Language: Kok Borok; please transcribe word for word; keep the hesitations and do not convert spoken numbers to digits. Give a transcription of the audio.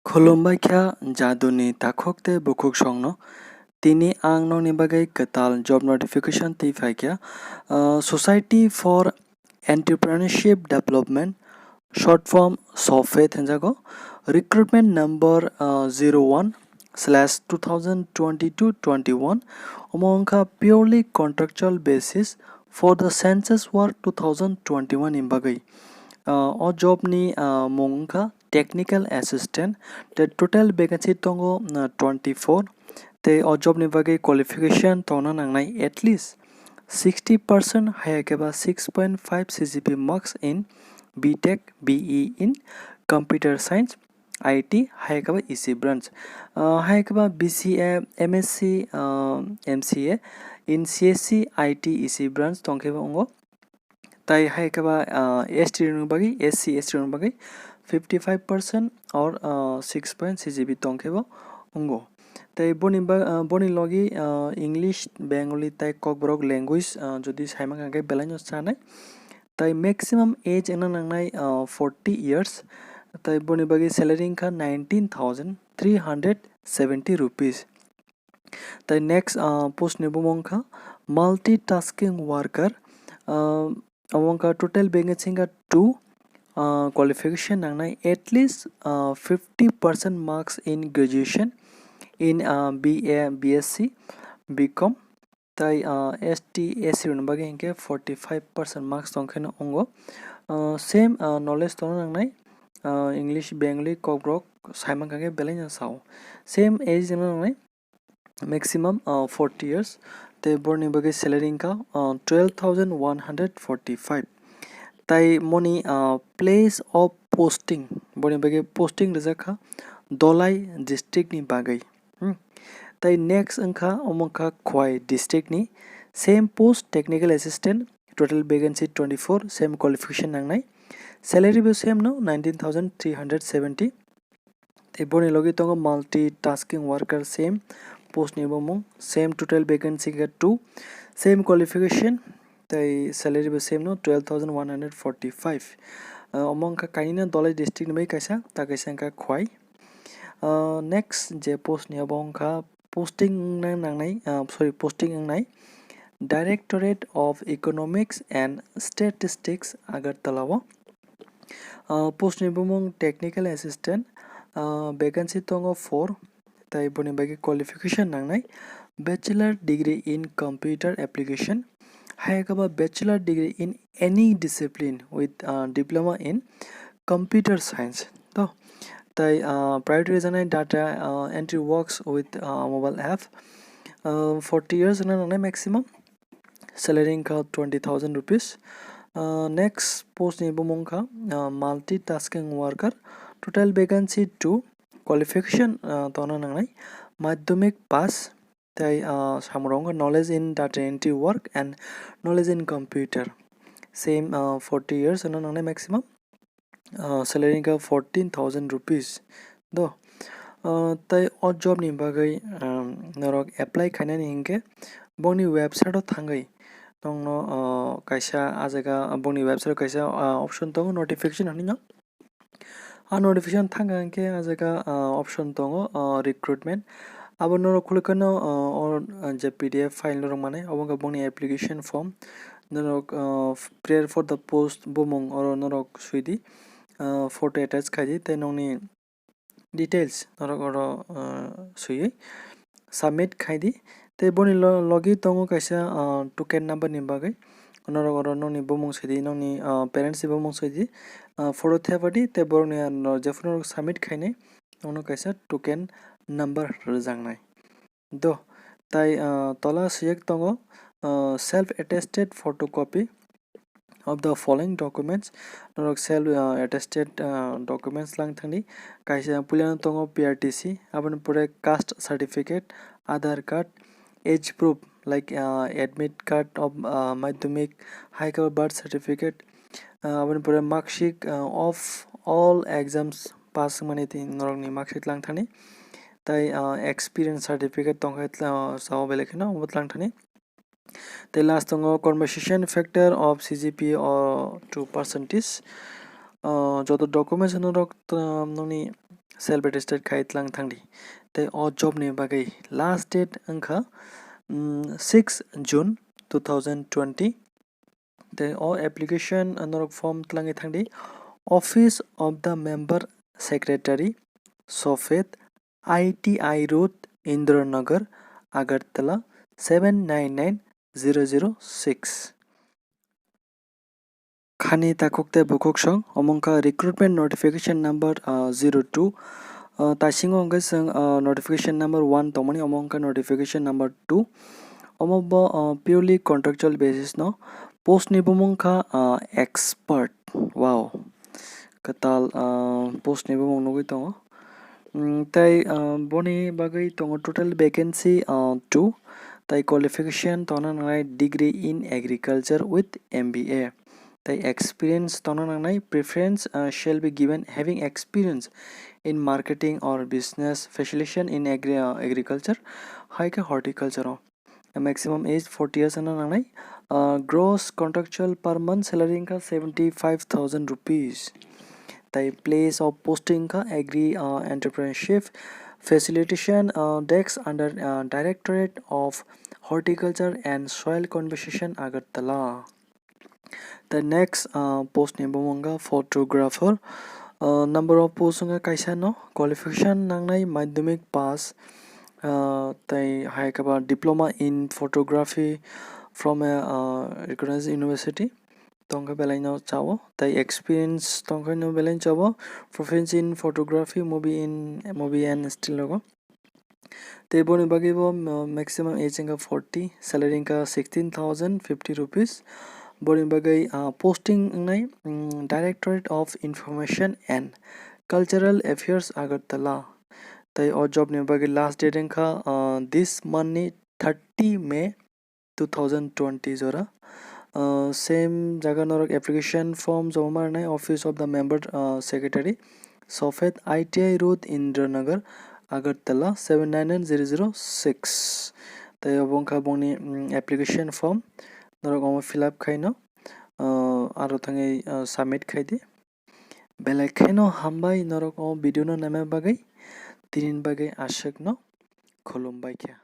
Khulumbai kha jaduni takhuk tei bukhuk songno. Tini ang nokni bagwi kwtal job notification twi phaikha. Uh, Society for Entrepreneurship Development, short form SOFED hinjago, recruitment number, uh, zero one slash two thousand twenty-two twenty-one. Omo wngkha purely contractual basis for the census work two thousand twenty-one ni bagwi. Uh, o job ni, uh, mung wngkha technical assistant, tei total vacancy tongo, uh, twenty-four. Tei o job ni bagwi qualification tongna nangnai at least sixty percent, hai khe ba six point five C G P A marks in B Tech, B E in computer science, I T, hai khe ba E C branch. Uh, hai khe ba B C A, M S C, uh, M C A in C S C, I T, E C branch tong khe ba wngo. Tai hai khe ba, ah, S T rokni bagwi, S C, S T rokni bagwi fifty five percent or, ah, six point C G P A tong khe bo wngo. Tai boni ba-, ah, boni logi, ah, English, Bengali tai Kokborok language, ah, jodi saimang khe belaino chanai. Tai maximum age wngna nangnai, ah, forty years. Tai boni bagwi salary wngkha nineteen thousand three hundred seventy rupees. Tai next, ah, post ni bumung wngkha multitasking worker. Ah, omo wngkha total vacancy wngkha two, ah, qualification nangnai at least, ah, fifty percent marks in graduation in, ah, B A, B S C, B Com. Tai, ah, S T, S C rokni bagwi hinkhe forty five percent marks tong kheno wngo. Ah, same, ah, knowledge tongna nangnai, ah, English, Bengali, Kokborok saimang khe belaino sao. Same age wngna nangnai, maximum, uh, forty years. Tei borni bagwi salary wngkha, uh, twelve thousand one hundred forty-five. Tai moni, uh, place of posting, borni bagwi posting rijak kha Dholai district ni bagwi. Hmm. Tai next wngkha omo wngkha Khowai district ni, same post technical assistant, total vacancy twenty-four, same qualification nangnai. Salary bo same no, nineteen thousand three hundred seventy. Tei boni logi tongo multitasking worker, same post ni bumung, same total vacancy khe two, same qualification, tei salary bo same no, twelve thousand one hundred forty-five. Ah, omo wngkha kainwino Dholai district ni bai kaisa, ta kaisa wngkha Khowai. Ah, next je post ni abo wngkha posting wngna nangnai, ah, sorry, posting wngnai Directorate of Economics and Statistics, Agartala o. Ah, post ni bumung technical assistant, ah, vacancy tongo four, tai boni bagwi qualification nangnai bachelor degree in computer application, hai khe ba bachelor degree in any discipline with, ah, diploma in computer science. To, tai, ah, priority reason data, ah, entry works with, ah, mobile app. Ah, forty years wngna nangnai maximum. Salary wngkha twenty thousand rupees. Ah, next post ni bumung wngkha, ah, multitasking worker. Total vacancy two. Qualification, ah, tongna nangnai madhyamik pass. Tai, ah, samung rok wngkha knowledge in data entry work and knowledge in computer. Same, ah, forty years wngna nangnai maximum. Ah, salary wngkha fourteen thousand rupees. Do, ah, tai o job ni bagwi, um, norok apply khainani hinkhe bongni website o thangwi nongno, ah, kaisa ah jaga bongni website o kaisa, ah, option tongo notification hinwi no. Ah, notification thangkha hinkhe ah jaga, ah, option tongo, ah, recruitment. Abo norok khwlaikheno, ah, o, ah, je P D F file norok manai, obo wngkha bongni application form. Norok, ah, prepare for the post bumung oro norok swi di, ah, photo attach khai di, tei nokni details norok oro, ah, swiwi submit khai di. Tei boni lo-, logi tongo kaisa, ah, token number ni bagwi. Norok oro nokni bumung sidi, nokni, ah, parents ni bumung sidi, ah, photo thepadi, tei borokni ano jephuru norok submit khainai, nono kaisa token number rwjaknai. Do, tai, ah, tola siyek tongo, ah, self attested photocopy of the following documents. Norok self, ah, attested, ah, documents lang thangdi. Kaisa puilano tongo P R T C, aboni pore caste certificate, Aadhaar card, age proof like, ah, admit card of, ah, madhyamik, hai khe birth certificate, ah, aboni pore mark sheet, ah, of all exams pass wngmani tei norokni mark sheet lang thani. Tai, ah, experience certificate tongkha, ah, sao belai kheno obo lang thani. Tei last tongo conversation factor of C G P A o two percentage. ah, joto documents norok, ah, nokni self attested khai tlang thangdi. Tei o job ni bagwi last date wngkha, mm, six June two thousand twenty. Tei o application norok form tlangwi thangdi, Office of the Member Secretary, Sofet, I T I Road, Indranagar, Agartala, seven nine nine zero zero six. Khani takhuk tei bukhuk song, omo wngkha recruitment notification number, ah, zero two. Ah, taisingo hwnkhe chwng, ah, notification number one tongmani, omo wngkha notification number two. Omo bo, ah, purely contractual basis no. Post ni bumung kha, ah, expert. Wow. Kwtal, ah, post ni bumung nugwi tongo. Mm, tei, ah, boni bagwi tongo total vacancy, ah, two. Tei qualification tongna nangnai degree in agriculture with M B A. Tei experience tongna nangnai, preference, ah, shall be given having experience in marketing or business facilitation in agri-, ah, agriculture, hai khe horticulture o. A maximum age forty years wngna nangnai. Ah, gross contractual per month salary wngkha seventy five thousand rupees. Tei place of posting wngkha agri, ah, entrepreneurship facilitation, ah, desk under, ah, Directorate of Horticulture and Soil Conservation, Agartala. The next, ah, post ni bumung wngkha photographer. Ah, number of post wngkha kaisa no, qualification nangnai madhyamik pass, ah, tei hai khe ba diploma in photography from a, ah, recognized university tongkha belai no chao, tei experience tongkha no belai chao, proficiency in photography, movie in, movie and still logo. Tei boni bagwi bo, uh, maximum age wngkha forty, salary wngkha sixteen thousand fifty rupees. Boni bagwi, uh, posting wngnai, mm, Directorate of Information and Cultural Affairs, Agartala. Tei o job ni bagwi last date wngkha, uh, this month ni thirty May two thousand twenty jora. Uh, same jaga norok application form joma manai, Office of the Member, uh, Secretary, Sofet, I T I Road, Indranagar, Agartala seven nine nine zero zero six. Tei obo wngkha bongni, mm, application form, norok omo fill up khaino, uh, aro thangwi, uh, submit khaidi. Belai kheno hambai norok o video no naima bagwi, tinin bagwi aswkno khulumbai kha.